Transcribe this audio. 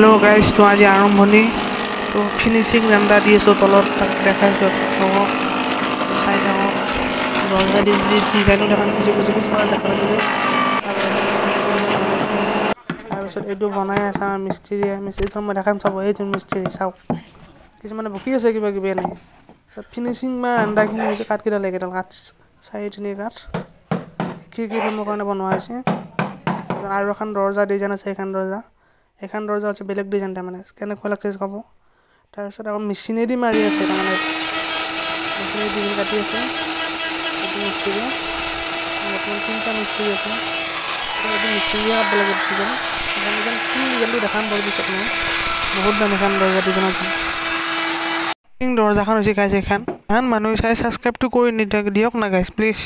Hello' guys, তো আজি আৰম্ভণি, তো ফিনিচিং ৰান্দা দি আছোঁ তলত, তাক দেখাইছোঁ আপোনালোকক, চাই থাকক। দৰ্জা দি ডিজাইনো দেখাম, কিছু কিছু কিছুমান দেখা পাইছোঁ। তাৰপিছত এইটো বনাই আছে আমাৰ মিস্ত্ৰীয়ে। মিস্ত্ৰীটো মই দেখাম, চাব, এইটো মিস্ত্ৰী চাওক। কিছুমানে বকি আছে কিবা কিবি এনেকৈ। তাৰপিছত ফিনিচিং বা ৰান্দাখিনি হৈছে কাঠকেইডাল, এইকেইডাল কাঠ, চাৰিঠেনী কাঠ খিৰিকী ফ্ৰেমৰ কাৰণে বনোৱা হৈছে। তাৰপিছত আৰু এখন দৰ্জা ডিজাইন আছে, এইখন দৰ্জা, এইখন দৰ্জা হৈছে বেলেগ ডিজাইন, তাৰমানে কেনেকুৱা লাগছে ক'ব। তাৰপিছত আকৌ মেচিনেদি মাৰি আছে, তাৰমানে মেচিনেদি কাটি আছে এইটো মিস্ত্ৰীয়ে। বৰ্তমান তিনিটা মিস্ত্ৰী আছে। এইটো মিস্ত্ৰীয়ে কাটিব লাগে ডিজাইন। এখন ডিজাইন কি ডিজাইনটো দেখাম বাৰু পিছত মই। বহুত দাম এখন দৰ্জা ডিজাইন। দৰ্জাখন হৈছে গাইজ এইখন। ইমান মানুহ চাই ছাবস্ক্ৰাইবটো কৰি নিদিয়ক দিয়ক না গাইজ, প্লিজ।